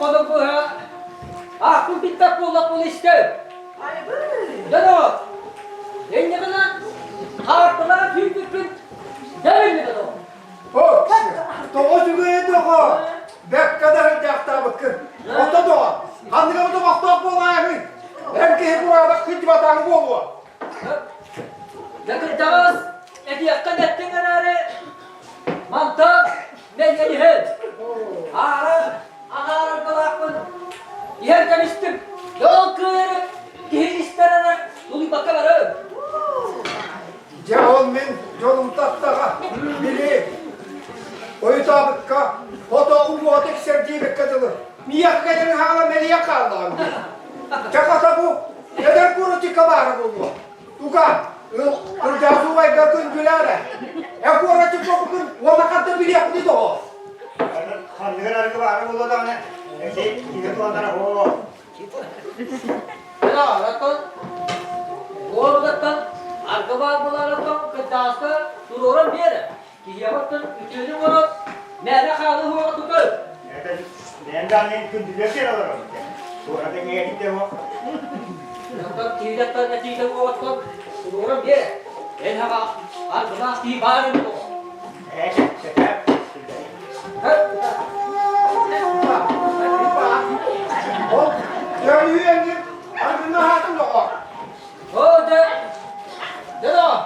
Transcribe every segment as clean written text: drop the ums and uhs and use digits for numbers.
хонук быһа аахпын билбэт буоллахпын истэ. Дьоно, инньэ гынан хаартылара күүппүппүн дьэ билбитэ доҕор. О, тоҕо үчүгэйэ доҕор! Бэккэ да сылдьаахтаабыккын. Ото доҕор, ханнык эмэ тобохтоох буолаарый? Эн киһи кураанах сылдьыбатаҕыҥ буолуо. Дьэ кырдьаҕас, этиэххин эттиҥ эрээри, мантан мэлийэн иһэн, аара аһаараргалаахпын иһэн кэбистим. Дьол кыайары киһи истэр эрэ тулуйбакка барар. Дьэ ол мин дьолум таттаҕа, били ойутаабыкка, хотоҕу уота тиксэр диэбиккэ дылы, миэхэ кэлэн хаала мэлийэ хааллаҕым дии. Чэ хата бу эдэр куоратикка баара буолуо. Тука, кырдьаҕас убайга күндүлээрэ. Э куоратик буолбуккун уонна хантан билиэхпитий доҕор? Ханныгар арыгы баара буолуо даҕаны, эти киһи туһанара оо. Араттан, уолугаттан аргы баар буоларыттан кырдьаҕаска туруоран биэрэ. Киһиэхэттэн үтүөнү оҥорон, мээнэ хаалы уһуоҕа тутар. Бэйэм даҕаны күндүлүөх сир олоробун. Туората ньиэгитте уох. Онтон киһиэхэттэн этиитэ уоҕуттан туруоран биэрэ. Эн хаҕа аргылаах киһи баар эбит оҕо. Ээ, сөп. Ол дьөлүһүөҥҥүн аргыны аһаатын доҕор. Оо, дьэ, дьэ доҕор.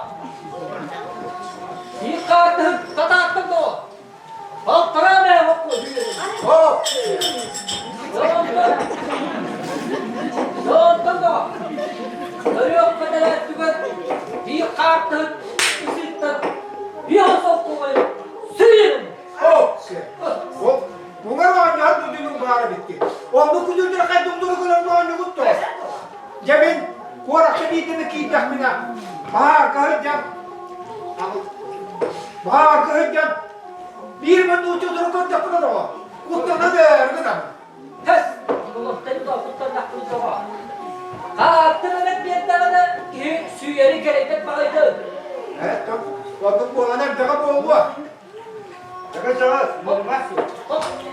Биир хаартыһын татааттым доҕор. Балтараа мээ хоппу Оо, Дьонтон доҕор. Төрүөх бэтэрээттүгэр биир хаартыһын ысыыттан биир солкуобайы сыыйын. Оо, ол муҥар оонньоһор будунуҥ баара бикки. Оннук күдүрдэр хайдуҥдуру гынан оонньугут тоҕо. Дьэ мин куоракка биирдэми киирдэхпинэ, баһаарга сылдьан, баһаарга сылдьан, биир минута утары көрдөхпүнэ доҕор, куттана дөөрү гынабын. Тэс, олохтон тоохуттардахпын тоҕо. Хааттын эмэт биэрдэҕинэ киһи сүүйэри кэрэйбэт баҕайы. Ээ, оннук буолан эрдэҕэ буолуо. Чаҕыс, муҥҥа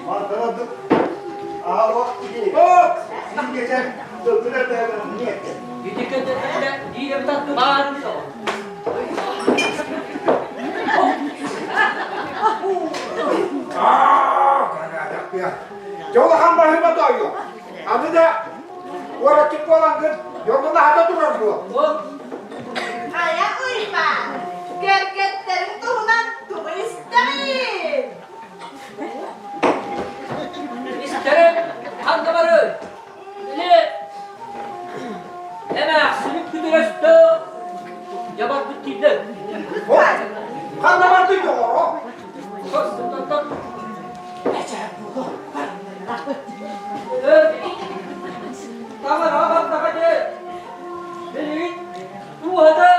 мантан ордук аһа ити сиикэтэ тылгын эрдэҕэ ниэттэ. Ити кэнниттэн биир баарын соҕо. Дьэ улахан баһыыба тоойуо. Аны да куораччык буолаҥҥын дьоҥҥун аһата турар буол. Хайа Уйбаан, кэргэттэриҥ туһунан тугу истэҕин? Истэрим ханна барый? Или эмээхсинин күтүрөстөөх дьабарбыт киирдэ. Ханна бардый доҕоро? Таҥара бардаҕа дии. Билигин дууһата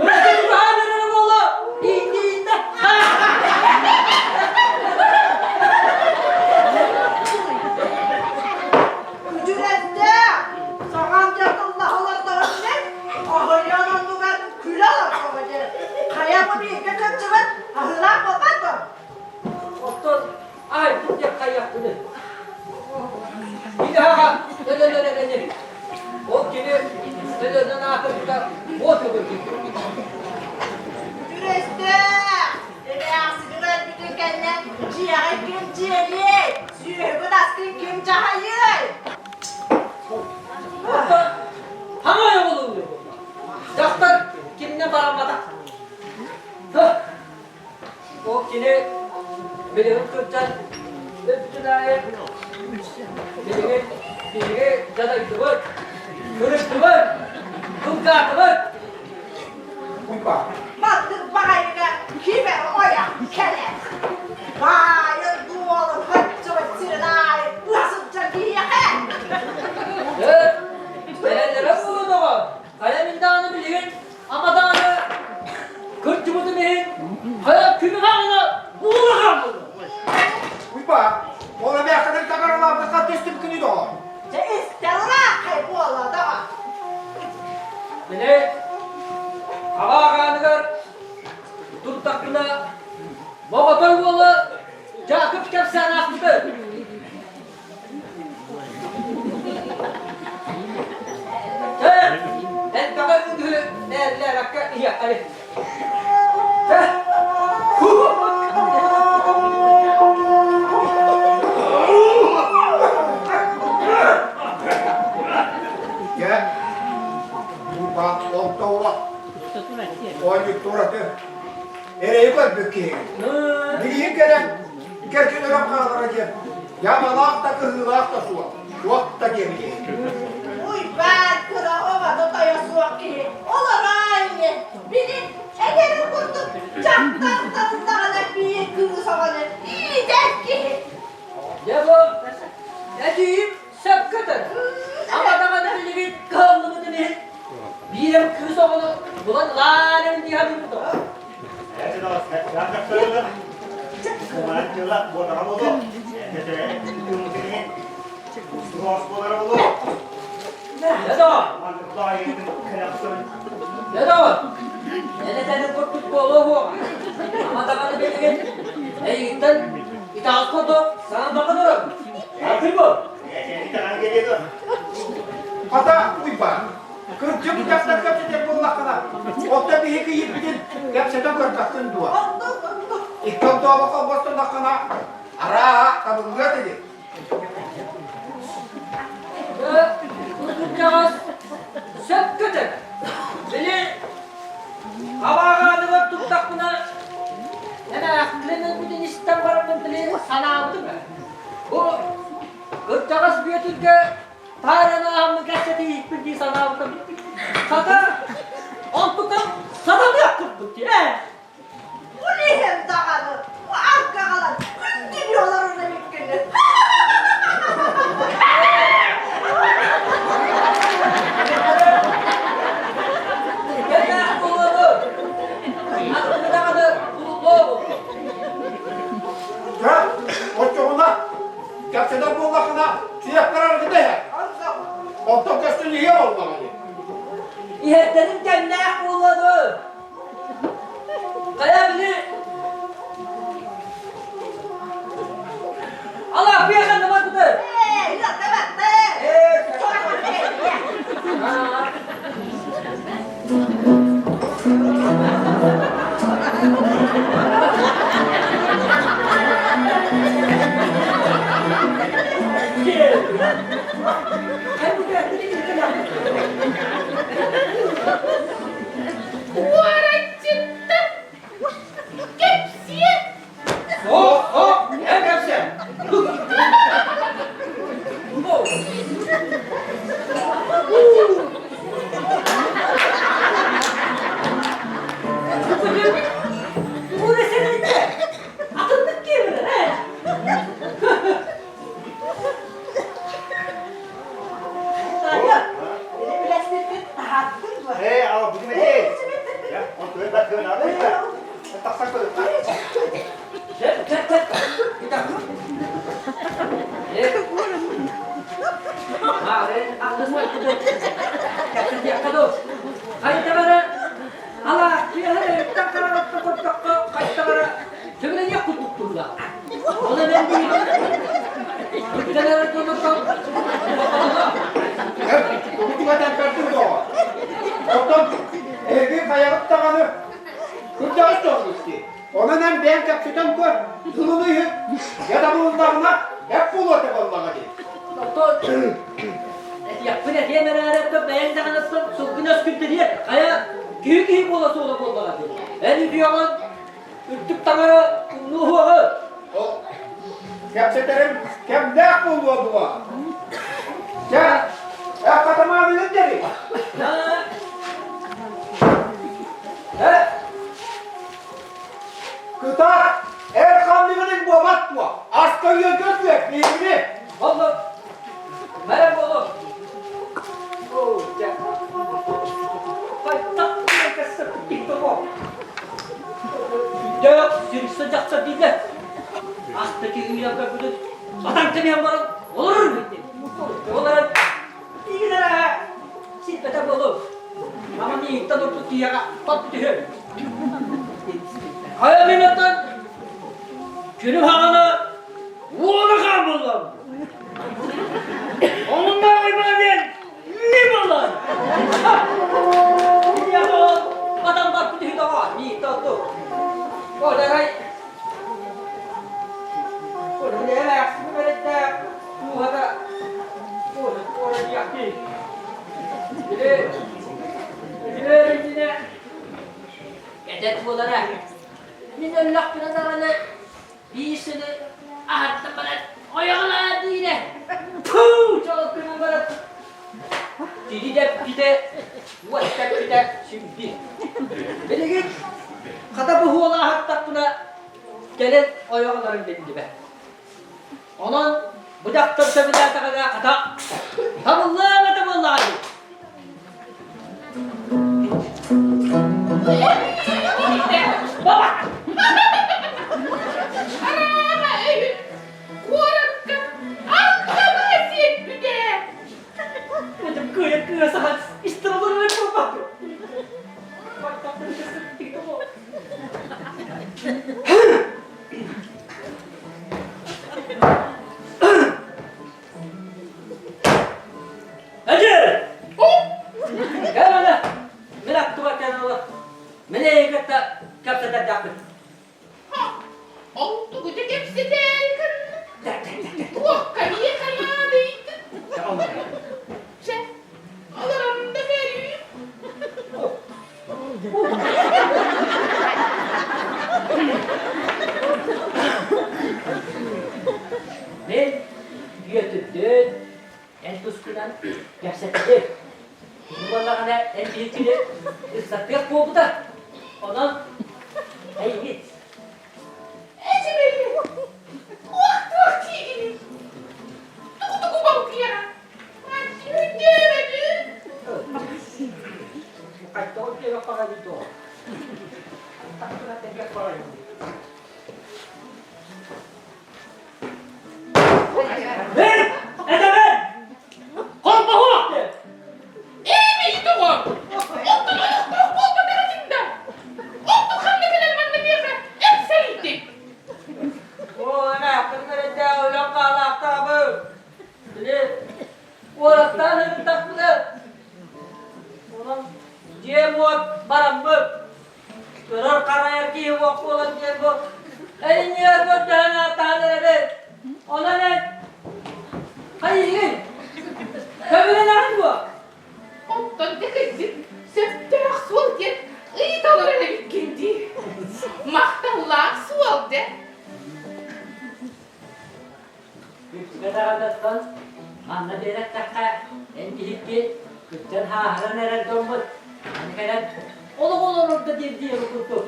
Өрөтүн эрэ буола ииннииннэ. Күдүрэстээх, саҥам дьэ тыллаһа олордоҕо Аһыйан оннугар күлэ олордоҕо дии. Хайа бу бииргэ кырдьыбыт аһыылаах буолбат дуо? Оттон айбыт диэх хайыахпыный? Идэһэҕэ өлөлөлөлөнү. Ол кини өлөрүнэн аатырбыта уот өлөр Күдүрэстээх, эмээхсинин өлбүтүн кэннэ дьиэҕин ким дьиэлиэй, сүөһүгүн аскын ким дьаһайыай? Оттон хаҥай оҕолуур Дьахтар кимнэ барамматах. Ол кини билигин кырдьан өлбүтүн аайы билигин биһиги дьадайдыбыт, кырыттыбыт, кылгаатыбыт. Уйба. Маттык баҕайыга ким эрэ ойох кэлэр. Баайын дуолун хаччыбыт сирин аайы ыа сылдьар киһиэхэ. Бэйэлэрэ буолуо доҕор. Хайа мин даҕаны билигин ама даҕаны кырдьыбытым иһин хайа күнү даҕаны буола хаалбытым. Уйба, ол эмээххинин таҥаралаабыт хат истибиккиний доҕор? Дьэ истэр ырааххай буола доҕор. Били хабаа хааныгар турдахпына моҕотой уола. Дьаакып кэпсээн аахпыты. Чэ, элбэҕи үгүһү мээллээбэккэ иһиэххэри. Чэ, Дьэ, бу ол тоҕо оонньуктуураты эрэйи көрбүт киһи. Билигин кэлэн кэргэн өлөн хаалара диэн дьаамалаах да кыһыылаах да суох, туох да диэбит Уйбаан кыра оҕото тойо суох киһи олороо ини. Били эдэрин курдук дьахтар тылыннаҕына биир кыыс оҕону иитэр киһи. Дьэ бу этиим сөпкө этэр. Ама даҕаны билигин кыһаллыбытын иһин биир кыыс оҕону булан ылаарым дии саныыбыт. Дедо! Элэтэнин курдук буолуо уоҕа. Ама даҕаны билигин эйигиттэн итэҕэл курдук санаабакка турабын. Атын бу. Хата Уйбаан, кырдьык дьахтар кэпсэтэр буоллаххына, оттон биһиги ииппитин кэпсэтэн көрбөккүн дуо? Икки онтообокко оҥостонноххуна, арааһа табыллыа этигит. Кырдьаҕас сөпкө этэр. Били абааҕааныгар турдахпына, эмээхтин ылбытын истэн бараммын били санаабытым ээ. Бу кырдьаҕас Бүөтүргэ таараны ааһаммын кэпсэтииһикпин дии санаабытым. Хата, онтукам сатаныах курдук дии, ээ. Бу иһэн даҕаны аргаҕалар күндүнү олорор эбиккини. Кэллээх буолуону, аттыгы даҕаны булуллуо Дьэ, оччоҕуна кэпсэтэр буоллаххына, сиэххэр аргыта иһэр. Онтон көстөн иһиэ буоллаҕа дии. Иһэрдэрин кэмнээх буолуону. Хайа били Ала пиэхэн барбыты. Ээ, ыалга барда. Уораччыттар кэпсиэ О, о, эн кэпсэ. Атыннык киирэр, ээ. Таня, үлэспиппит таһааттын дуо? Ээ, ала бу димэти. Я, он туй бат көн ары. Тахсан көр. Кэп, кэп, кэп. Тугу көрдүм доҕор. Оттон эһиги хайаҕыт даҕаны кырдьаҕас дьоҥҥут дии. Онон эн бэйэҥ кэпсэтэн көр, тылыны иһит, дьэ табылыннаҕына бэрт буолуо этэ буоллаҕа дии. Оттон этиэхпин этиэм эрээри бэйэҥ даҕаны сылгыны өскүнтэлиэр хайа киһи киһи буола суола буоллаҕа дии. Эн үтүөҕүн үрдүк таҥара умнуоҕу. Ол кэпсэтэрим кэмнээх буолуо дуо? Чэ, эх хатамаабыгын дери. Э, Кытаат, эр ханныгының буолбат дуо? Аска үөлгө түөк, биһигини. Боллу. Бэрэ болу. Оо, дьэ. Хайтах Дьэ, сирсэ дьахтар дииллэр. Аста киһи көрбүтүн атан кэбиһэн баран олорор эбит. Ол эрэн тиигин эрэ сиппэтэ буолуо. Ама миигиттэн ордук киһиэхэ тот түһүө. Хайа мин оттон күнүм хаҕана. аһарта баран ойоҕолоо диирэ. Пуу, чолкунан баран Тиридэппитэ, уоттаппита сүмби. Билигин хата бу аһаттахпына кэлэн ойоҕолорун биллибэт. Онон бу дьахтар сөбүлээтэҕинэ хата табыллыам этэ буоллаҕа дии. Баба! Арааһа өйүн куоракка алталыы сиэппитэ. Этим кыайа кыа сахан истэр олорор буолбат. Эдьиэй! Кэл аны, мин аттыбар кэлэн олор. Мин эйигин кытта кэпсэтэрдээхпин. Ол тугу да кэпсэтээри гынна? Туохха миэхэ наадыйдын? Чэ, олорон да көрүүм. Мин Бүөтүрдүүн эн тускунан кэпсэттим. Кини буоллаҕына эн биһиккини ыксатыах буолбута. Онон эйигин Эчибэйи! Туох-туох диигиний? Тугу-тугу балкыйаҕын? Өйдөөбөтүм. Хайдах диэбэт баҕайы дуо? Тахсына тэбиэх баҕайы. Мин! Этэбин! Холбоһуох диэн! Эбии тоҕо! Оттон олохтоох буолбатах этиҥ да! Оттон ханна кэлэн манна миэхэ эпсэйдиҥ? Оо, эмээххин эрэйдээх өлөн хаалаахтаабын! Били, уораттаан ыыттахпына, онон дьиэм-уот бараммыт, көрөр-харайар киһи суох буолан диэн бу эйиҥҥэ көрдөһөн ааттаан эрэбин. Онон эн хайыыгын? Көбүлэнэҕин дуо? Оттон тэхийдик сөптөөх суол диэн ыйыталар эбиккин дии. Махталлаах суол дэ. Үпсүгэ даҕататтан манна биэрэттэххэ, эн биһикки кырдьан хааһыран эрэр дьоммут аны кэлэн олох олорор да диир диэри курдук.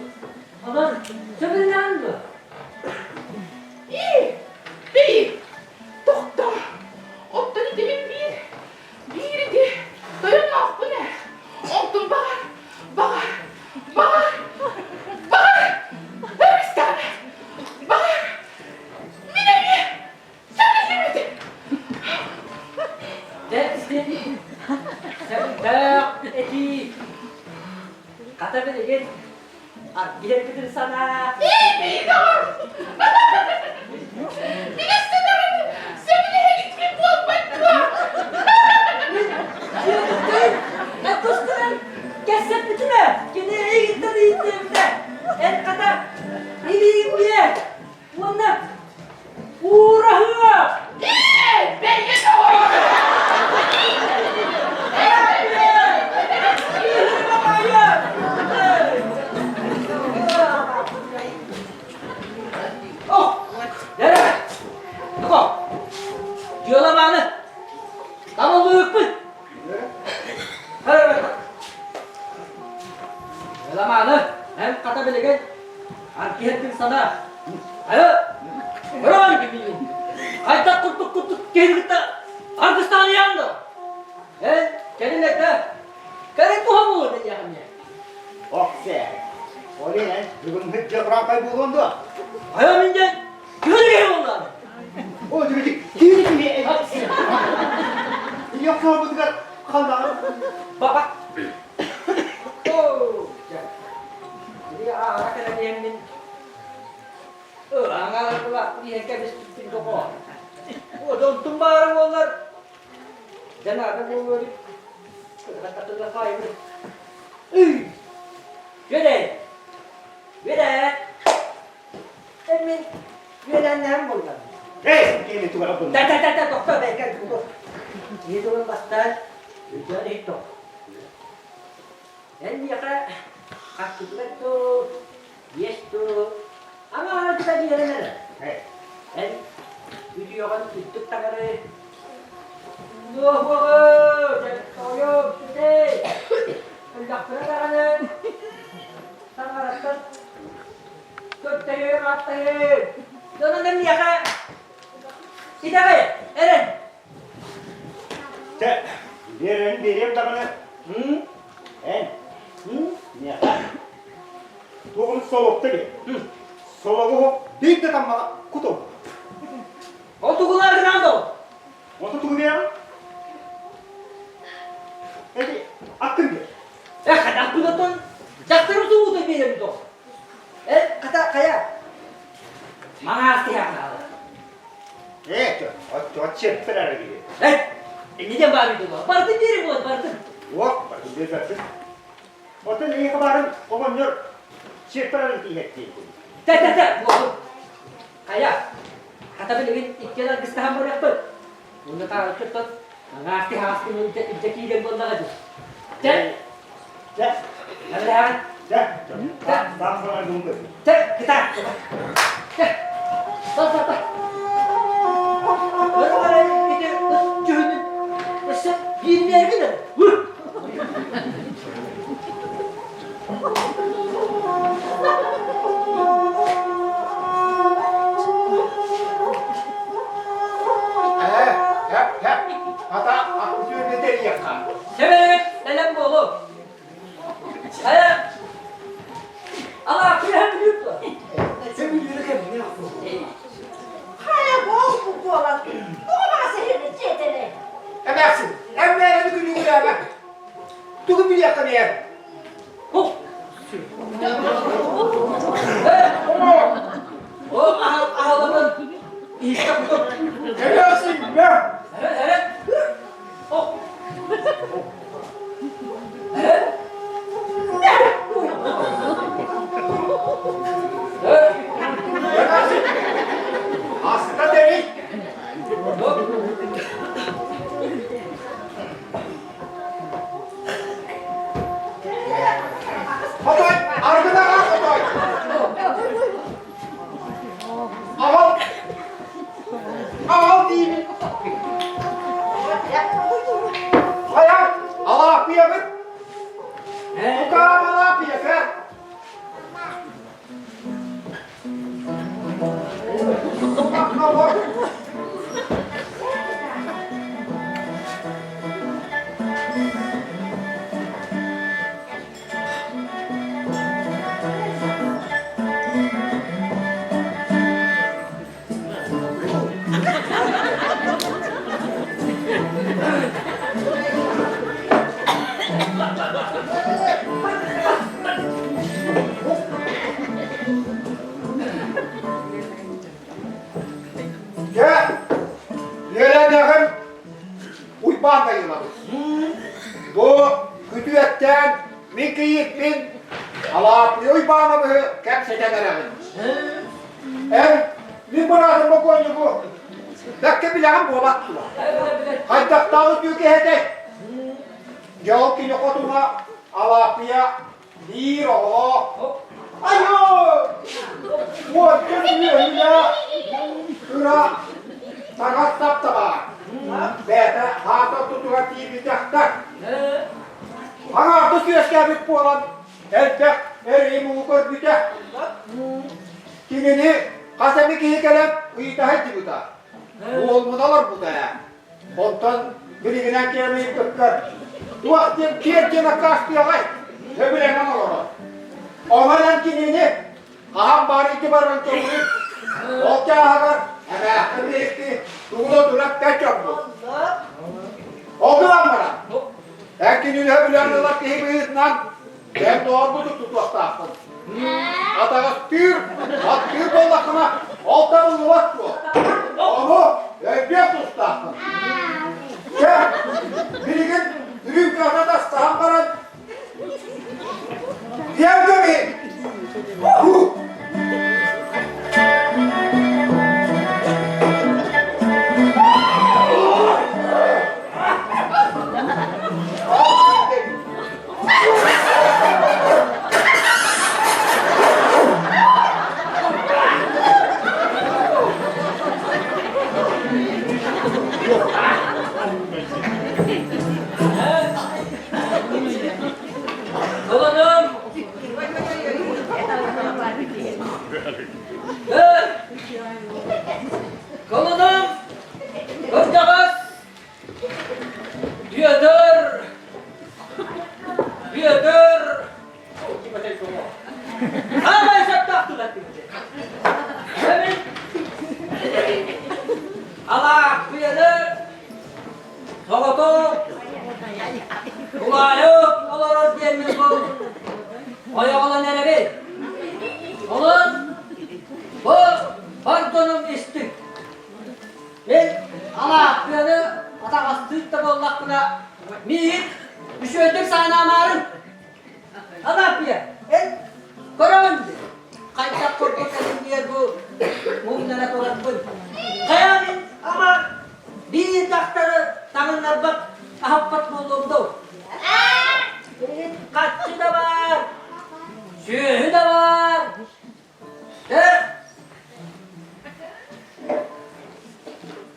Онон сөбүлээн дуо? Ии, бэйи, тохтоо. Оттон итибин биир, биир ити тойонноохпун ээ. Онтун баҕар, баҕар, баҕар, баҕар, Өрүстэҕинэ, баҕар, Мин эмиэ сөбүлүүбүт. Дьэ, истин, сөптөөх этии. Хата билигин аргыйаргытын санаа. Эй, доҕор! Мин өссө даҕаны сөбүлэһэ буолбат дуо? Эн тустаран кэпсэппитим ээ. Кини эйигиттэн ыйытыабыта. Эн хата илиигин биэр. Уонна уураһыа! Ээ, бэйэ доҕор! Дьыаламааны табыллыыппыт. Дьыаламааны эн хата билигин Аргыһырдыҥ санаа. Айа, быран кимиин. Хайдах курдук курдук киһини кытта аргыстаан да. Эн кэлин этэ. Кэлин туһа буолуо диэхим Ох, сэ. Олин эн бүгүн дьабырапай буолуон дуо? Айа мин дьэн киһи киһи буоллааны. О, дьүбүтү киһи киһи. Ийэ хообутугар халлаҕын. Баба. Оо, Били аара кэлэн иһэммин аҥаарылаахпын иһэн кэбиспиппин доҕоор. Онтум баара буоллар, дьэ наада буолуо эбит. Кытахаттатыга хаайбыт. Ый! Үөдэй! Үөдэй! Эн мин үөдээннэһэн буоллар. Эй, киһини тугара булла. Та-та-та-та, тохтоо, бэйкэ, киһи тылын бастаан, өйдөөн иһит тох. Эн миэхэ хастытыгар дуу, биэс дуу, аҥаара тута биэрэн эрэ. Эн үтүөҕүн үрдүк таҥары Туоһуоҕу, дьэ, ситэй! Өллөхпүнэ даҕаны таҥараттан көрдөһүөм, ааттаһыым. Дьонун миэхэ итэҕэй, эрэн. Чэ, биэрэн биэриэм даҕаны. Эн, миэхэ туоҕун солуокта биэр. Сологу биир да таммаҕа кутул. Ол тугулаар гынан доо? Ото тугу биэрэҕин? Эти аттын биэр. Э, хадахпын оттон дьахтарым тугута биэрэбин доо. Э, хата хайа? Маҥаас киһи хаалар. Э, оччо эрэ киһи. Э, инниден баар үйдү Бардын биэри буол, бардын. Уох, бардын биэрбэппин. Оттон эйиэхэ баарын оҕонньор чиэппэр арыгы тииһэттиир. Тэ-тэ-тэ, буолун. Хайа, хата билигин иккиэн аргыстаһан барыахпыт. Уонна таарыччыттан аҥаарты хаастын илдьэ киирэн буоллаҕа дии. Чэ, Чэ, Аллаһаан. Чэ, таах саҥа гыммыт. Чэ, кытаат. Чэ, бар, бар, бар. Өрө барай ити дьүһүнүн өссө биирмээргин эрэ. Ээ, хэп, хэп. Ата, аккутүөрдэ тэрийэххэ. Сэбэрэ, бэлэм буолу. Хайа, ала күрэһэ бүлүүр дуо? Хайа буол буолан, тоҕо баҕас эһиги дьиэтэлэй? Эмээхсин, эммээрэни күнүгүрээбэ. Тугу билиэххэ биэр? О, аһаламын иһиккэ кутур. Эмээхсин, мэ! О! Эмээхсин, аста тэрий! Хотой, аргыдаҕа хотой! Аҕал, аҕал диибин! Хайа, алааппыйабыт? Тукаам алааппыйака! Дьэ, үөрэнэҕим Уйбаан Дайыылабыс. Бу күтүөттээн мин кийииппин Алааппыйа Уйбаанабыһы кэпсэтэн эрэҕин. Эн мин быраатым бокуонньугу бэккэ билэҕин буолбат дуо? Хайдахтаах үтүө киһи этэй? Дьэ ол кини хотуна Алааппыйа биир оҕолоох. Айоо! Уонча сүөһүлээх кыра таҥас таптабаар. Бэйэтэ хаата тутугар тиийбитэхтэр. Аҥаардас үөскээбит буолан элбэх эрэйи-муҥу көрбүтэ. Кинини хас эмэ киһи кэлэн ыйытаһа дьыбыта. Уолмуна олорбута ээ. Онтон билигинэн киэн ыйыппыккар туох диэн киэр диэн аккаастыаҕай? Сөбүлэҥэн олорор. Онон эн кинини хаһан баар ити баран көҥүл. Ол чааһыгар эмээххин биһикки тугу да тура чорбут. Ол гынан баран, эн кинини сөбүлээн ылар киһи быһыытынан эн доҕорбутун тутуохтааххын. Атаҕастыыр, аттыыр буоллаххына, ол табыллыбат дуо? Ону өйдүөх тустааххын. Чэ, билигин үрүүмкэҕэ тастаһан баран, диэн көмүһүн! Кылыным кырдьаҕас Бүөтүр Бүөтүр Саамай сөптөөх тыл эттиҥ Эбит Алааппыйаны соҕотох тулаайах олорор диэммин бу ойоҕолон эрэбин. Онон бу бар дьонум истиҥ. Мин Алааппыйаны атаҕастыыр да буоллахпына, миигин үчүгэйдик саанаамаарын. Алааппыйа, эн көрөҕүн дии, хайдах курдук этин бу муҥнана турарбын. Хайа мин ама биир дьахтары таҥыннарбат, аһаппат буолуом дуо? Билигин харчы да баар, сүөһү да баар.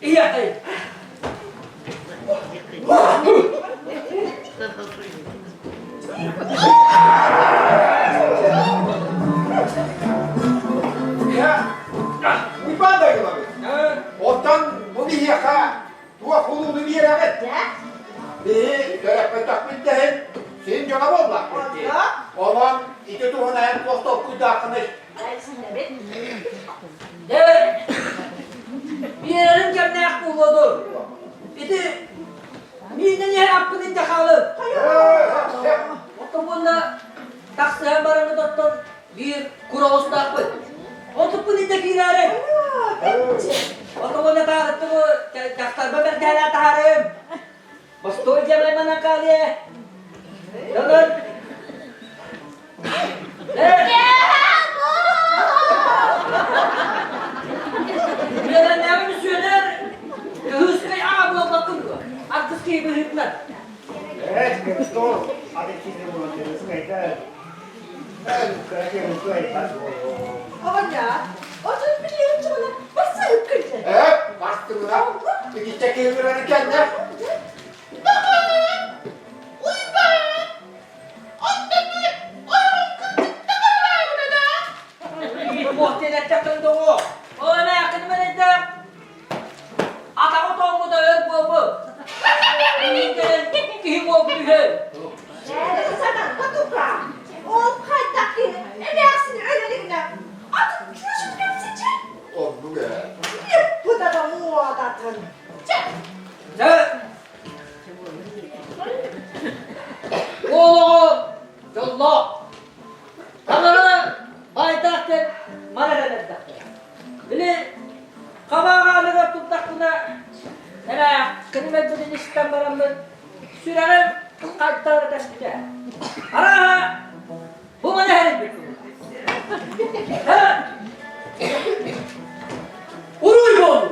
Ийэхэй! Уйбаан дайылабыт. Оттон бу биһиэхэ туох улууну биэрэҕит? Биһи төрөппөтөхпүт да иһин син дьоно буоллахпыт дии. Онон ити туһунан эн туох толкуйдааххыный? Дьэ, биэрэрим кэмнээх буолуо дуо? Ити миинэн иһэр аппын илдьэ хаалын. Оттон уонна тахсыһан бараммыт оттон биир кур оҕустаахпыт. Отуппун илдьэ киирээри. Оттон уонна таарыттыбы дьахтарба бэркээлээн таһаарыым. Постой дьэмэй манан хаалыа. Донор. Үөрэннээҕим Сүөдэр кыһыскай аҕа буолбаккын дуо? Артыс киһи быһыытынан. Что? Оҕонньор, отун билиэн чугуна бассыһып кэлдэ. Ээ, бастыҥына, итиччэ кыыһырары кэннэ. Доҕоор, Уйбаан, оттон ойоҕум кырдьыкта бараабына да? Туох диэн эттэххин доҕоор, ол эмээххин мэнэйдээх Атаҕы тоҥмута өр буолбут. Миигин кэлэн киһи буолбут үһү. Санаата тука. Ол хайдах киһи эмээхсин өлөлүгүнэ атын чүөчүн кэпсичи. Оннук ээ. Быдата муодатын. Чэ. Дьэ. Олоҕу дьоллоох. Таҥара баайдаах диэн маны эрэн эрдэхтэрэ. Били хабааҕааныгар турдахпына, эмээххин мэлдьитин истэн бараммын, сүрэҕим хайтара тэспитэ. Арааһа, бу маны эһэрбит Уруй буоллун!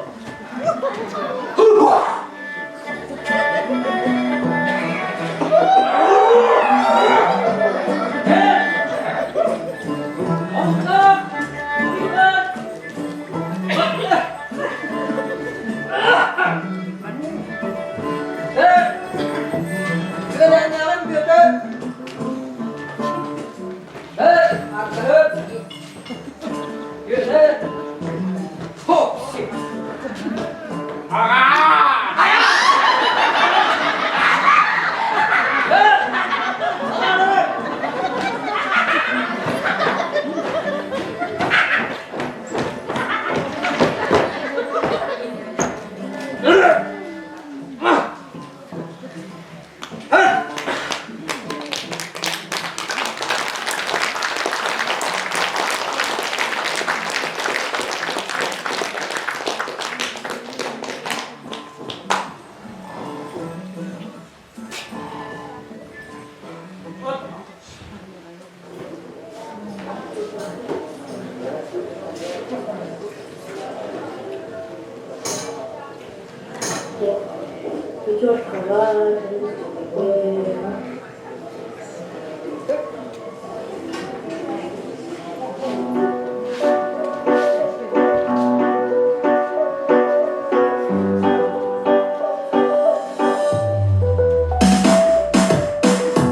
Үөлээннээҕим Бүөтүр! Ардыһыт! Бүөтүр! Хопси!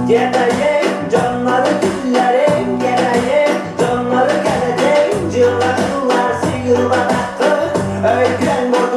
Диэтэйим, дьоннору күллэрим, кэрэйим, дьоннору кэлэтим, дьылла-дьыллар сыылбатаххын, өйгүөн.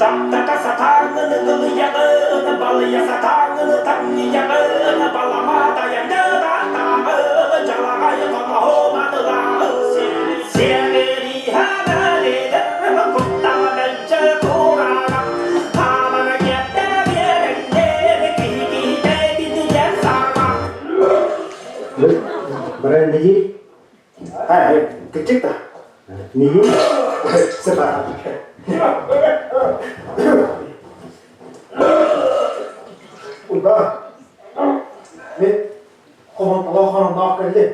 Таптата сатааҥҥыны кылыйаҕын, балыйа сатааҥҥыны таҥньыйаҕын, балама тайаҥҥы дьалаҕай хоноһо матылааҕы сиэриһэбэлидэр куттаҕа мэлдьэ тураана хаамара киэптэ биэрэҥнээр киһи киһитэ битигэр саама. Брайан Неги? Кыччык да. Неги? Сыпа. Уйбаан, мин хомонтолоох хононноох кэллим.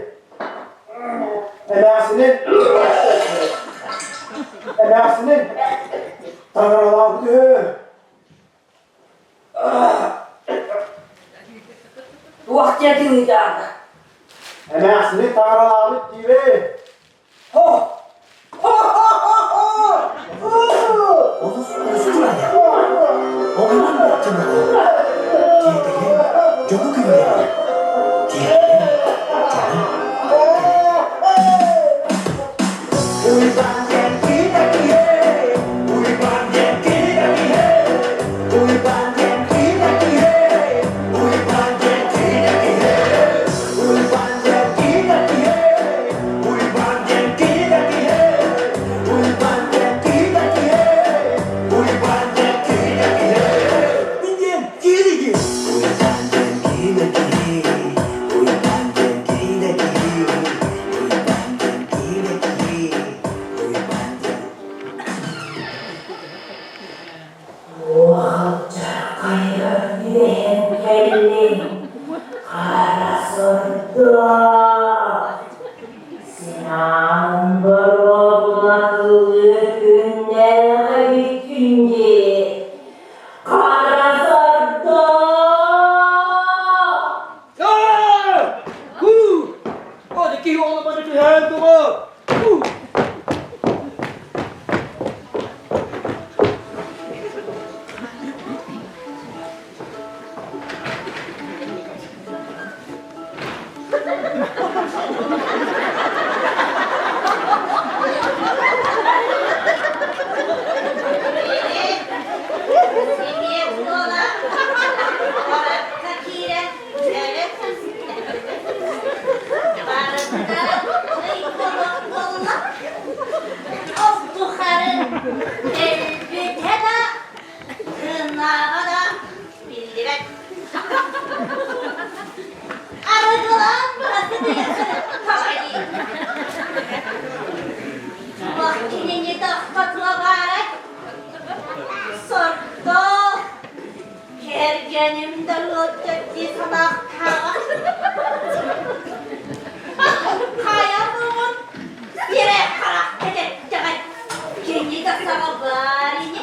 Эмээхсинин эмээхсинин таҥаралаабыт үһү. Туох диэтиҥ ыйдаана? Эмээхсинин таҥаралаабыт диибин. Хо! Хо-хо-хо-хо! Олус устурайа, оҕунан баччаната, тиэтэйэн дьону күллэрэр, тиэтэйэн дьону Уйбаан диэн киһи киһи, Уйбаан диэн киһи киһи, Уйбаан диэн киһи киһи, Уйбаан диэн киһи киһи, Уйбаан диэн киһи киһи, Уйбаан диэн киһи киһи, Уйбаан диэн киһи киһи, Уйбаан диэн киһи киһи. Мин диэн киһи киһи. Уйбаан диэн киһи киһи, Уйбаан диэн киһи киһи, Уйбаан диэн киһи киһи, Уйбаан диэн Уолчархайар үөһэн кэллиҥ, хара сордоох. Синаан боруобуна кылыы күннээх эбиккин дии. Хара сордоох! Киһи оломону түһээн дуо? Сибиэт буола куоракка киирэн Барыта ый хонук буолла. Ол тухары өлбүтэ да, тыыннааҕа да биллибэт. Арыгылаан быһатытыйа сырыттаҕа дии. Туох кинини тохтотуо баарай? Сордоох Кэргэним да ыалдьар дии санаахтааҕа. Хайа муҥун сирэй харах кэтэттэҕэй, кини да саҕа баар ини.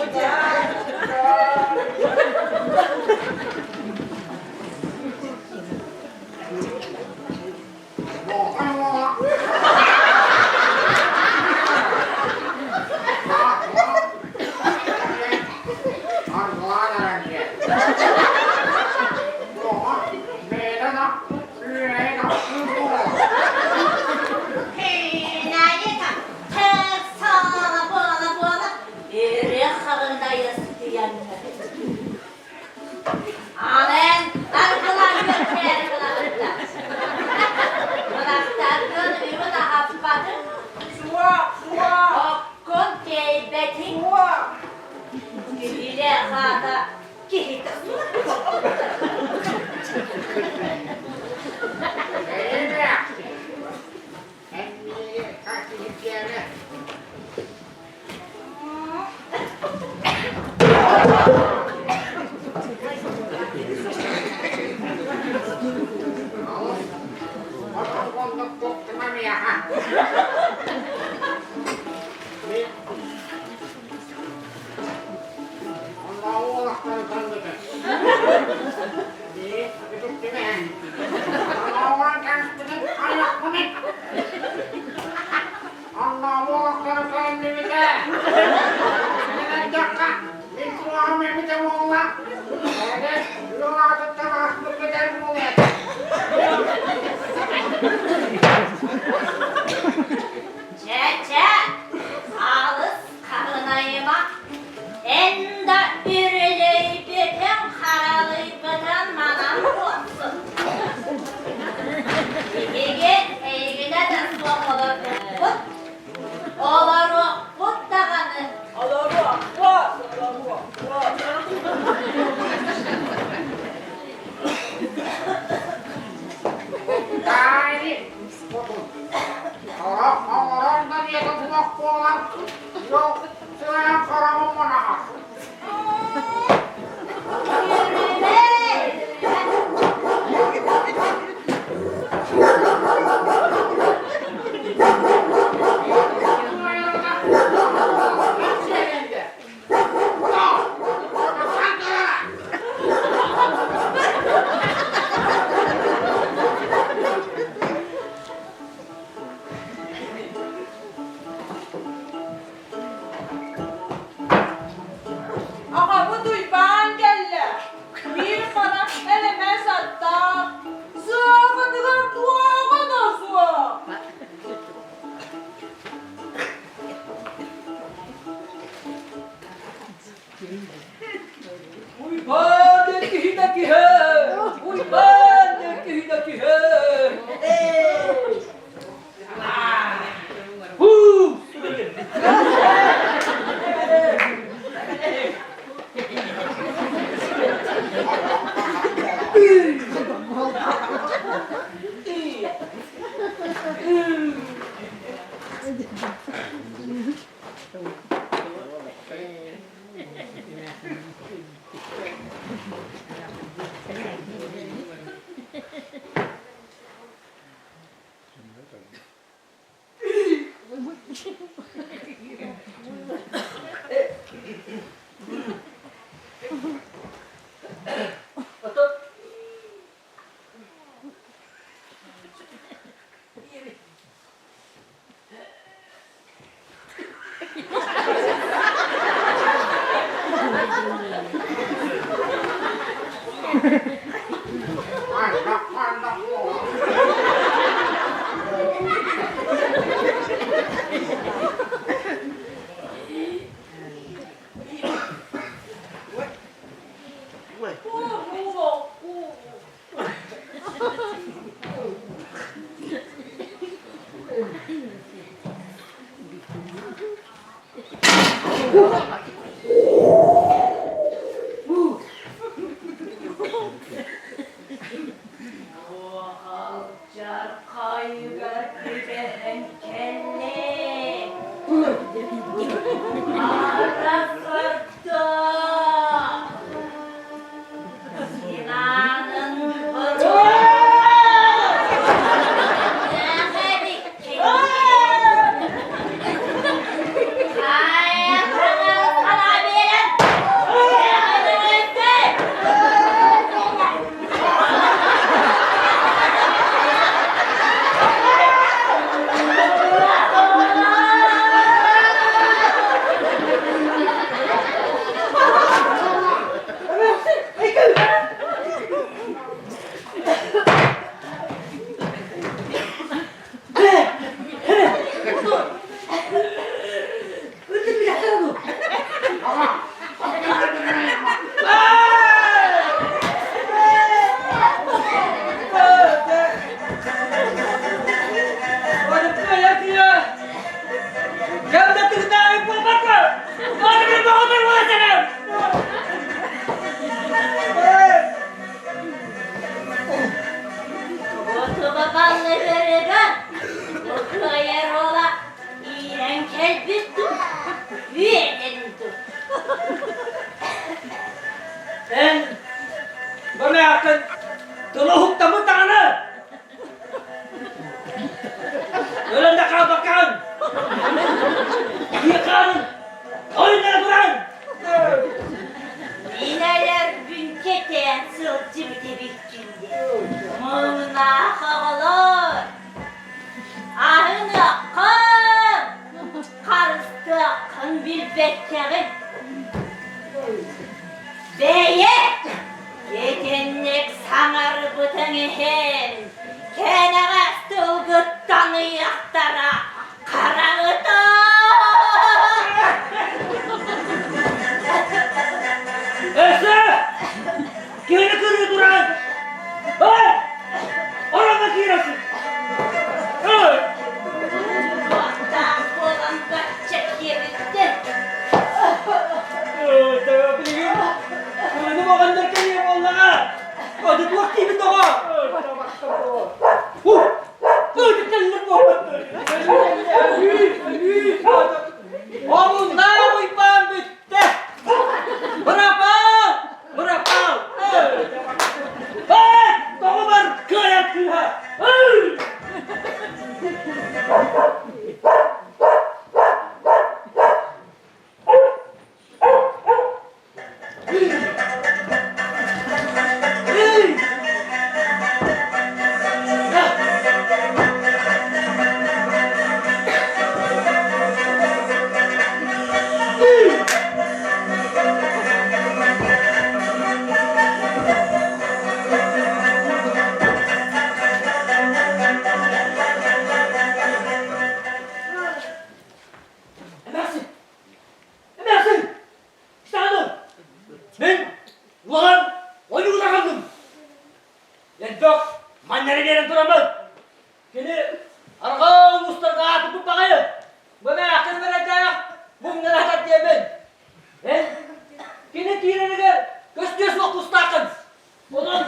Буола-буола, үрэх хаҕындайа сытыйаннар. Амен, аргылаан үөртээри гынабытта. Мынахтаргын үмүн аһаппатын, оккун тиэйбэтиҥ. Киһилээх аата киһитэ суох. Уйбаан диэн киһитэ киһи! Уйбаан диэн киһитэ киһи! Хуу! Ото Алдьархайыгар түбэһэн кэллиҥ. Арахсарда. Синаанын Эн бу мээххин тылы уһуктаммыт даҕаны! Өлөн да хаалбаккаҕын! Киһи хаанын ойуннара туран! Мин өлөрбүн кэтээн сылдьыбыт эбиккин дии. Муҥнаах оҕолор! Аһыныаххын, харыстыаххын билбэккэҕин. Бэйэ итинник саҥарбытыҥ иһин кэнэҕэс тылгыттан ыйыахтара хараҥыта. Өссө киһини кырыы туран! Ой! Ороҥҥо киирэсин! Ой! Уохтаах буолан бачча киэбиттэн. Билигин кырыны моҕоннор кэлиэ буоллаҕа! Оду туох диибин доҕор? Омуннаах Уйбаан бүттэ! Бырапаал! Бырапаал! Эй! Тоҕо бар кыайар кыыһа! Эй! Эй! Мин улахан ойууна хааллым. Элбэх манньары биэрэн тураммын. Кини арҕаа улуустарга аатырбыт баҕайы. Бу эмээхсин бэрэдээх муҥнараһатар диэмин. Эн кини киирэригэр көстүө суох тустааххын. Онон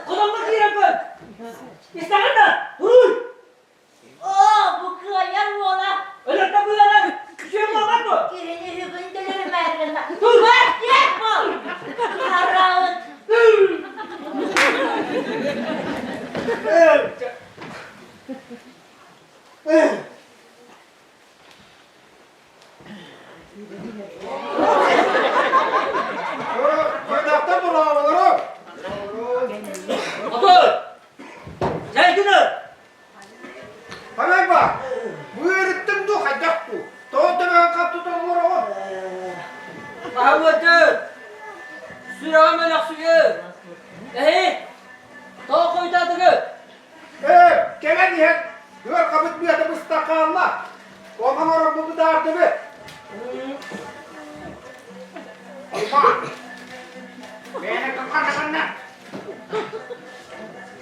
хотоҥҥо киирэн көр. Истэҕин да, туруй! Оо, бу кыайар уола! Өлөртө быанан үчүгэй буолбат дуо? Киһини үгүн төлөрүмээргэнэ. Тугар диэк бол! Хараҕын! Дьиэлээхтэр быраабалара! Отой! Чайгыны! Хамайба, быырыттыҥ дуу, хайдах дуу? Тоҕо төбөҕүн хат тутан олороҕун? Аһылыты! Сүрэҕим өлөхсүйүө! Эһи! Тоҕо хойутаатыгыт? Ээ, кэлэн иһэн ыархабыт быата быста хаалла. Онон оромму бытаардыбыт. Бэйэни кыккардаханна.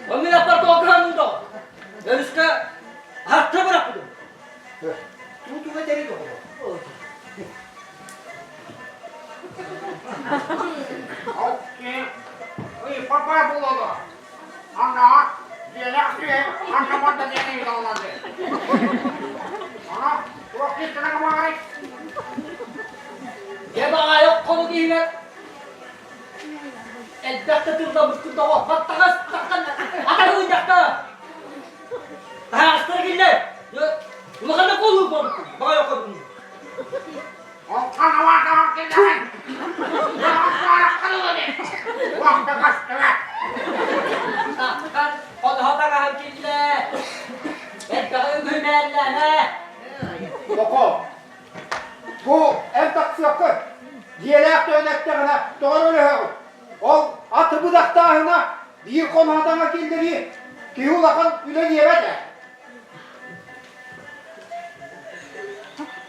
Мин аппар тоҕо кыһанным тоҕо? Өрүскэ артыра бырахпытым. Туутуга тэри доҕор. Ой, папа буолуо. Ана, дьиэлээх сүө, ханна барда диэн ыйыталларды. Ана, туох киттэнэ баҕарай? Дьэ баҕайы хонук иһигэр элбэхтэ тылламмыккын тоҕо баттаҕас таххан атаһыынньахта таһаҕастара киллэр улаханнык буолуу буолбуккун баҕайы хонук Онтон аваатаҕар киллэрэн, Уохта көстүбэт. Таххан хоноһо таҥаһын киллэр. Элбэҕи үгүһүмээллээмэ. Токо, бу эн тахсыаххын. Дьиэлээх тойон эттэҕинэ тоҕо өлөһөҕүн? Ол аты быдахтааһына биир хоноһо таҥа киллэрии киһи улахан үлэ диэбэт ээ.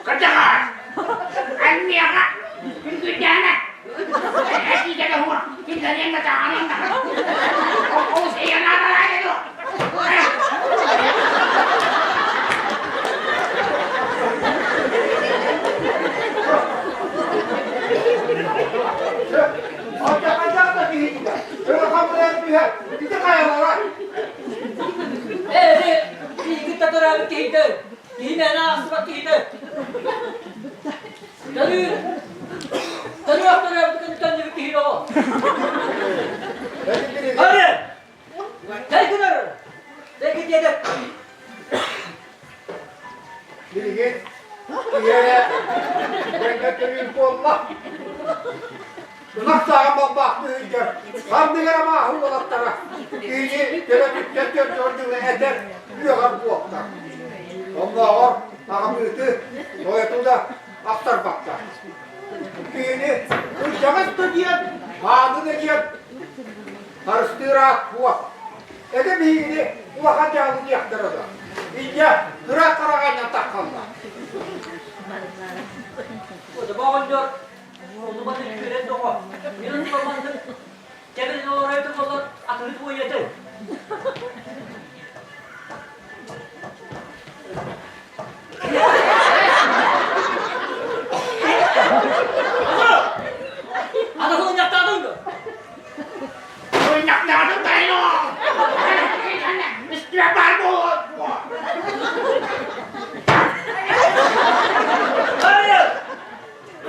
Кырдьаҕас! Анньыаҕа! Күндүрдээнэ! Этиитэ да уһур, киллэриэҥ да таҕаныаҥ да. Олус эйэнааталаайа дуо? Алдьархайдаах да киһитигэр, өрө хамырайан түһэр, ити хайалара? Ээ, биһигиттэн төрөөбүт киһитэ, киһи мээнэ аахсыбат киһитэ. Төрүүр, төрүөх төрөөбүт күнүттэн төннүбүт киһи оҕо. Ары! Тэйгинэр! Тэйгин диэтэ. Билигин киһи эрэ төрүүр буолла. Ынах сааҕа балбаахтыы сылдьар, ханнык эрэ мааһы уолаттара киһини төрөппүттэр төрдүгэр дылы этэр үөҕэр буолтар. Оннооҕор аҕабыыты, тойоту да ахтарбаттар. Киһини кырдьаҕас да диэн, мааны да диэн харыстыыр аат суох. Этэ биһигини улахан дьаалы диэхтэрэ да, инньэ кыра хараҕанньан таххаллар. Оҕонньор Оннума түһүрэн доҕо. Мин оннума маннык кэбин олоройдум боллар атыһыт буойаты. Атаһын да? Мунньахтаатым тайно! Үстүө бар буолуо!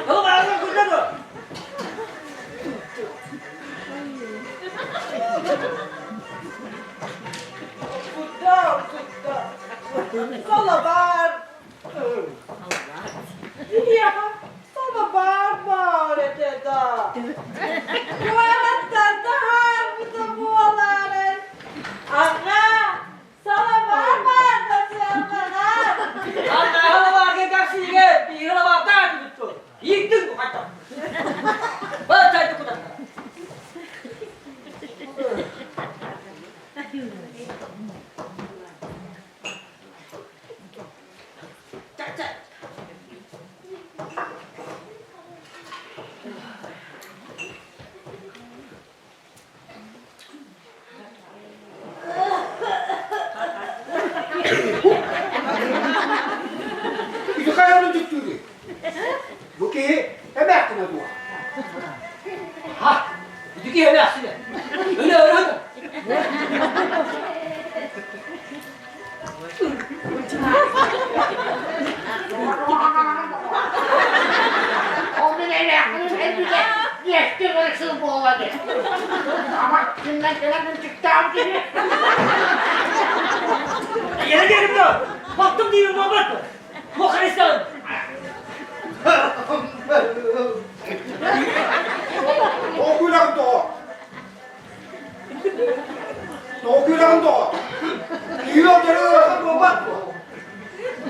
Oğlum ağzına kurtar o. Куттал, куттал. Салабар. Иһиэхэ салабар баар этэ да. Куораттан таһаарбыта буолаарай. Аҕа, Салабаар баар да сыалланар. Анна капсиге биһилабаата түбүттү. Ииктин бу хайта. Баа чайды кутар. Ха, ити киһи эмээхсинэ. Өлөөрү Ол мин эмээхсиним өлбүтэ биэстии эрэ сыл буолла дии. Ама кининэн кэлэн ынчыктаабыт киһи. Yere gelin bu. Baktım diyeyim muhabbet bu. Bu Hristiyan. Тоҕо тоҕо? Тоҕо күлэҕин тоҕо? Киһи өлөрө ыарахан буолбат дуо?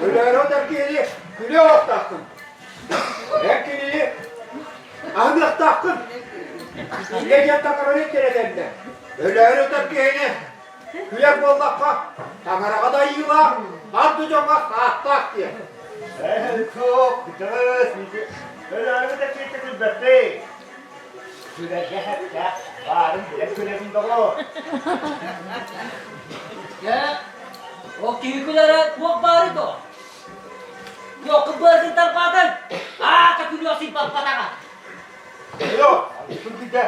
Өлөөрө отар киһини күлүө оһохтооххун. Эн кинини аһыныахтааххын. Инньэ диэн таҥараны итирэтэллэр. Өлөөрү отар киһини күлэр буоллахха, таҥараҕа да айыылаах, арды дьоҥҥо сааттаах диэн. Өлөөрү да киһитэ күлбэппий. Күлэргэ сөптөөх баарын билэн күлэбин доҕоор. Дьэ, ол киһи күлэрэ туох баарый доҕор? Туоххун быатын тарбаатын, аата күлүөх сыйбаппатаҕа. Йо, күлбүтэ.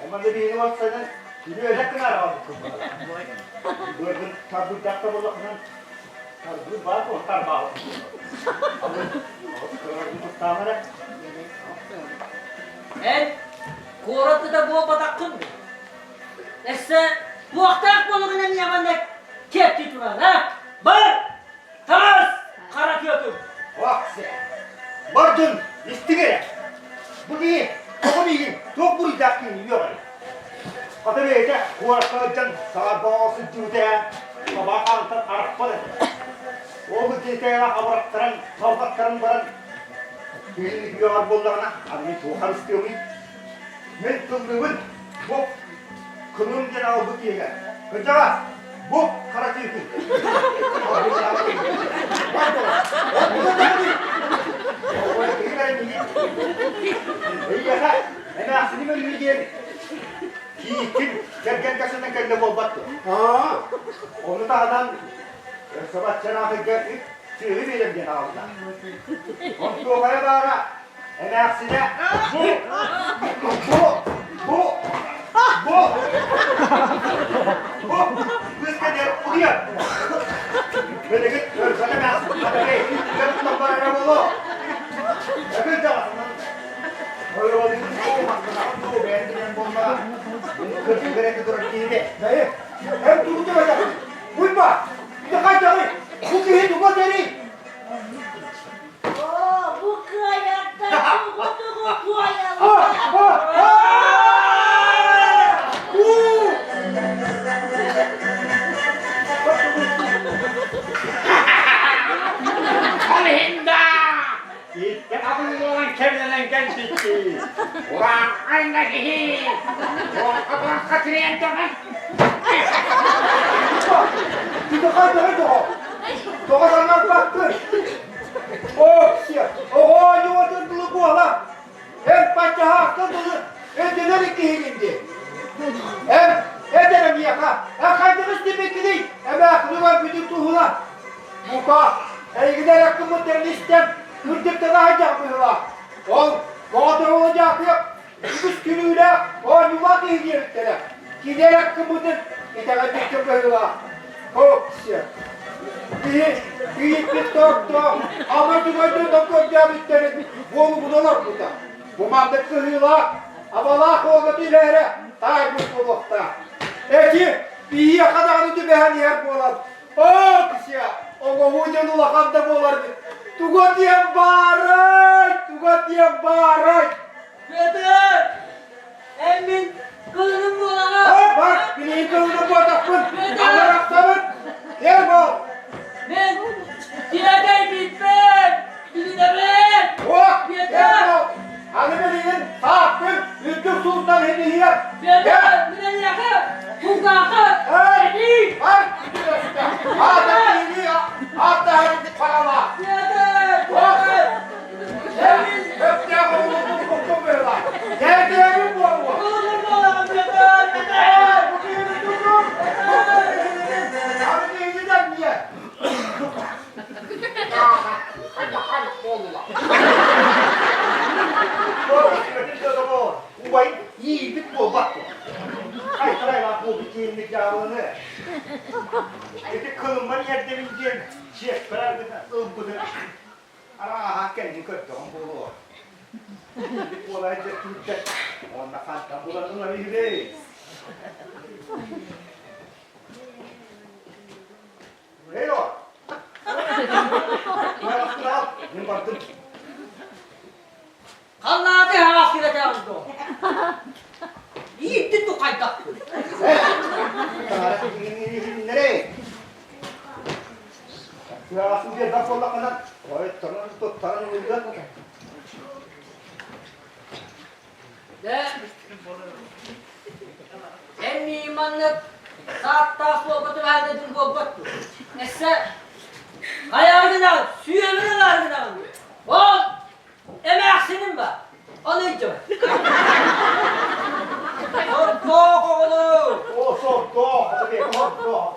Айманды биһиги уопсайынан күлүөлэх гынар аҕалбыккын Быаргын тарбыйдах да буоллаххынан тарбыыр баар буол тарбаабыт. Кыраргын тустаама эрэ. Эн куораты да буолбатаххын дуо? Өссө туохтаах буолугун эмиэ манна киэптии турар, а? Бар! Таҕыс! Хара түөкүн! Ох, Бардын, истиҥ эрэ. Бу киһи тоҕо миигин туох буруйдаах киһини үөҕэрий? Хата бэйэтэ куоракка сылдьан саарбаҕа сылдьыбыта ээ, табаах хаантан арахпат этэ. Ол дьиэтээҕи абырахтаран, салҕаттаран баран киһини үөҕэр буоллаҕына, аны мин туох харыстыамый? Мин тыллыыбын, бу кылым диэн аҕалбыт киһигэ. Кырдьаҕас, бу хара түүкүн. Эйиэхэ эмээхсиним өлүү диэн кииккин кэргэн кэсэнэн кэллэ буолбат дуо? Ону таһынан Сабаччанаахыга үп сүөһү биэрэн диэн аҕалла. Онтуохайа баара эмээхсинэ бу бу бу бу бу быыска диэн утуйар. Билигин өргөн эмээхсин хатагай тутан барара буолуо. Өкүл даҕасынан ойуолуйбут дуу, махтанаҕын дуу, бэйэн билэн буоллаҕа. Кырдьык бэрээккэ турар киһи Бэйи, эн тугу түбэтэҕин? Уйба, ити хайдаҕый? Бу киһи тугу этэрий? Оо, бу кыайарда тугу-тугу туойаллар. Ол иһин да Итте абыллыан кэмнэнэн кэлбикки. Урааҥхайна киһи туохха-туохха тириэн даҕан. Ити хайдаҕый тоҕо? Тоҕо санарбаккын? Оксия, оҕо оонньуутун дылы буола. Эн паччаһаакка дылы өйдөнөр киһигин дии. Эн эдэр миэхэ, эн хайдах истибиккиний? Эмээхсин бүтүн туһуна. Бука, эйигин эрэ кыммыттарын истэн, кырдьыктана сылдьар быһыылаах. Ол Боотурула Дьаакыап үгүс күлүүлээх, оонньуулаах киһи диэбиттэрэ. Кини эрэ кыммытын итэҕэйбиккэ быһыылаах. Оксия. Киһи кийииппит тортоох, ама түгөйдө көрдөөбүттэрин буолубун олорбута. Бу маннык кыһыылаах, абалаах уолга түһэрэ таайбыт буолуохтаах. Эти биһиэхэ даҕаны түбэһэн иһэр буолан, Оксия, оҥоһуу дьон улахан да буолар эбит. Туга диэн баарай, туга диэн баарай. Петр! Эн мин кылыным буолаҕа! Бар, билигин кылыным буотахпын. Аларахсабын. Эр бол. Мен тиэтэй бүппүт! Билинэбин! Ох, эр бол. Аны билигин сааппын үрдүк суутунан иһиһиэр. Петр, мин эйиэхэ кулгаахха этии! Бар, аата киһини ааттаһан хаалаа. Петр, Петр! Өптөөх оҕолорбун куттум быһыылаах. Дээдээбин буолуо. Кылыным буолаҕын, Петр, Петр! Бу киһини тутун! Аны киһини дьэ. Хайдах буолла? Киинник дьаабыланы. Ити кылыммар иэрдэбин диэн чиэспэр аргыта ылбытын арааһа кэннин көрдөҕүм буолуо. Буолай дьэ түүттэн уонна хантан булан ылар үһүбүй? Эй о! Мин бардым. Халлааты хаҕас кирэтээҕин дуо? Ииттин ту хайдах? Тыаҕасын биэрбэт буоллаххына, тойтторун туттаран ылыан Дэ, эн миигин маннык сааттаах суолга түбэһэннэтин буолбат дуо? Эссе хайаары гынаҕын, сүөмүн ылаары гынаҕын дуо? Ол Эмээхсиним ба, ону илдьэ Сордоох оҕону! О, сордоох, сордоох.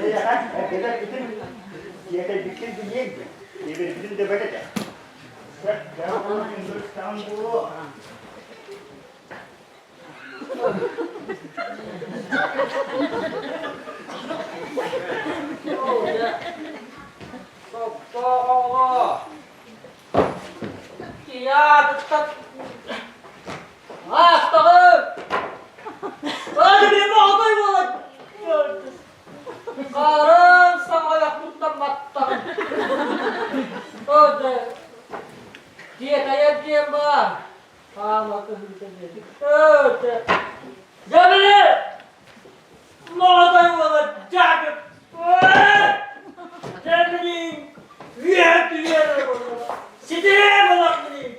Эйэхэ, эрдэлэр итин тиэтэйбиккин билиэҥ дии. Тиэтэйбитин да бэрт этэ. Сөп, буолуо. Сордооҕо Тиятыттан аастаҕым! Аны били моҕотой буолан Хаарыан саҥайахпыттан маттаҕым. О, дьэ, тиэтэйэр диэн баар. Хаама кыһыыта диэтик. Дьэ били! Моҕотой уола Дьаакып! Дьэ билин үөһэ түһүөр ситиһэ буолар билин!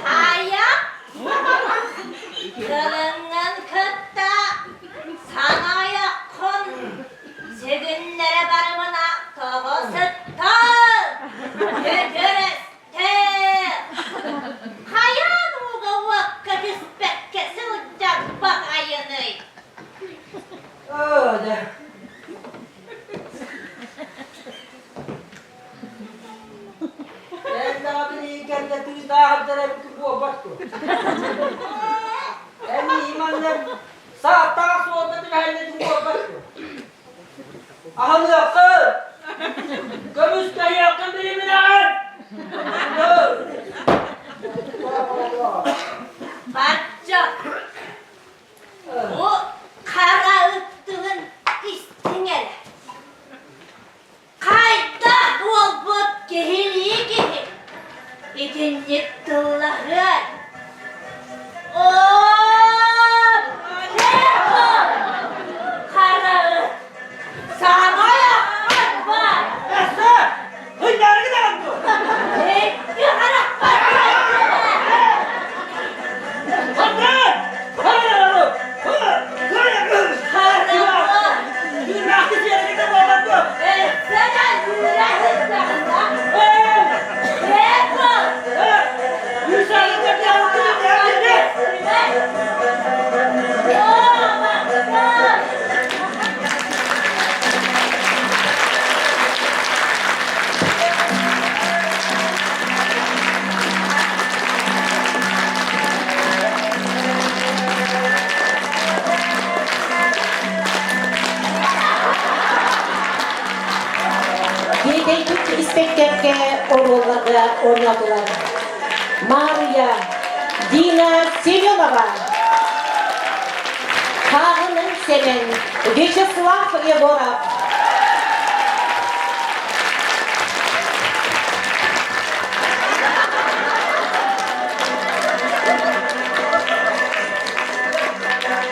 Хайа, кылыҥҥын кытта Саҥайаххын сүгүннэрэ барымына тоҕо сыттан Көтөрөстөөх Хайаан ууга уокка түспэккэ сылдьар баҕайыный? Оо, да. Эн даҕаны кэннэ тыытааһырдар эбит буолбат дуо? Эн иманнар Сааттаах суолга түбэһэллэтин буолбат дуо? Аһыныаххын! Көмүскэһиэххин бириминэҕин! Бачча бу хара ыттыгын истиҥ эрэ. Хайдах буолбут киһилии киһи итинник тыллаһыай? Оо, хара ыт, саамай ахпат баар! Эссе, хыннаргын аҕын дуо? Икки харахпар Ханнан! Хара ыт! Тиэтэйбит испэктээккэ оруолларга оонньоотулар Маарыйа, Дина Семенова, Хааһынын Сэмэн, Вячеслав Егоров,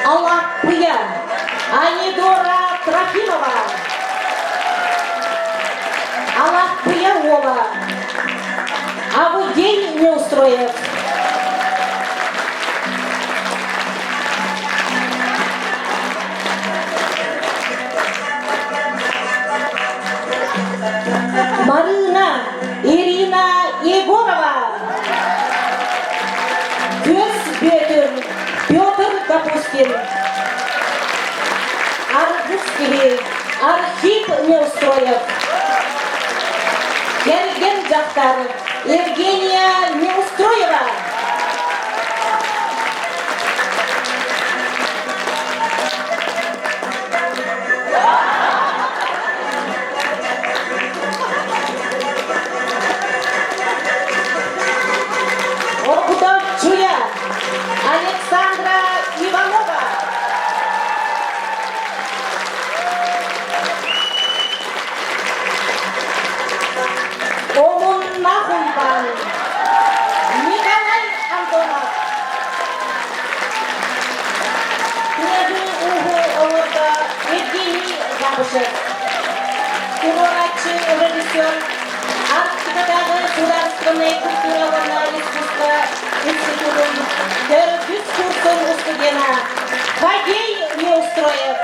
Алаппыйа, Анидора Трофимова, Алаппыйа уола, Авдей Неустроев. Капустин. Аргыс киһи Архип Неустроев. Кэргэн дьахтар Евгения Неустроева. Оргутауччуя Александра Иванова. Омуннах Уйбаан Николай Антонов. Тыаһы-ууһу оҥордо Евгений Габышев. Туруорааччы режиссер Арктикатааҕы судаарыстыбаннай культура уонна искусство институтун төрдүс курсун устудьуона Фадей Неустроев.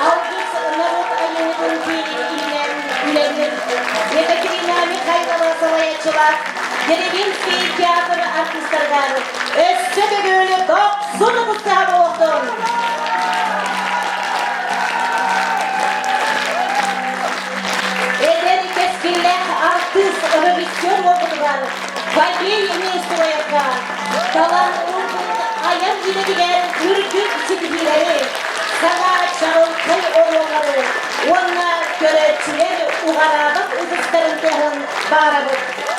Алгыс норуот айымньытын киинин иһинэн үлэлиир Екатерина Михайлова салайааччылаах Деревинский театр артистарыгар өссө төгүл дохсун ытыстаһа буолуохтун! Эдэр кэскиллээх артыыс режиссер уопутугар Валерий Нестеровка талан ылбыт айан идэтигэр үрдүк ситиһиилэри, саҥа чаҕылхай оруоллары уонна көрөөччүлэр уҕараабат ытыстарын тыаһын баарабыт.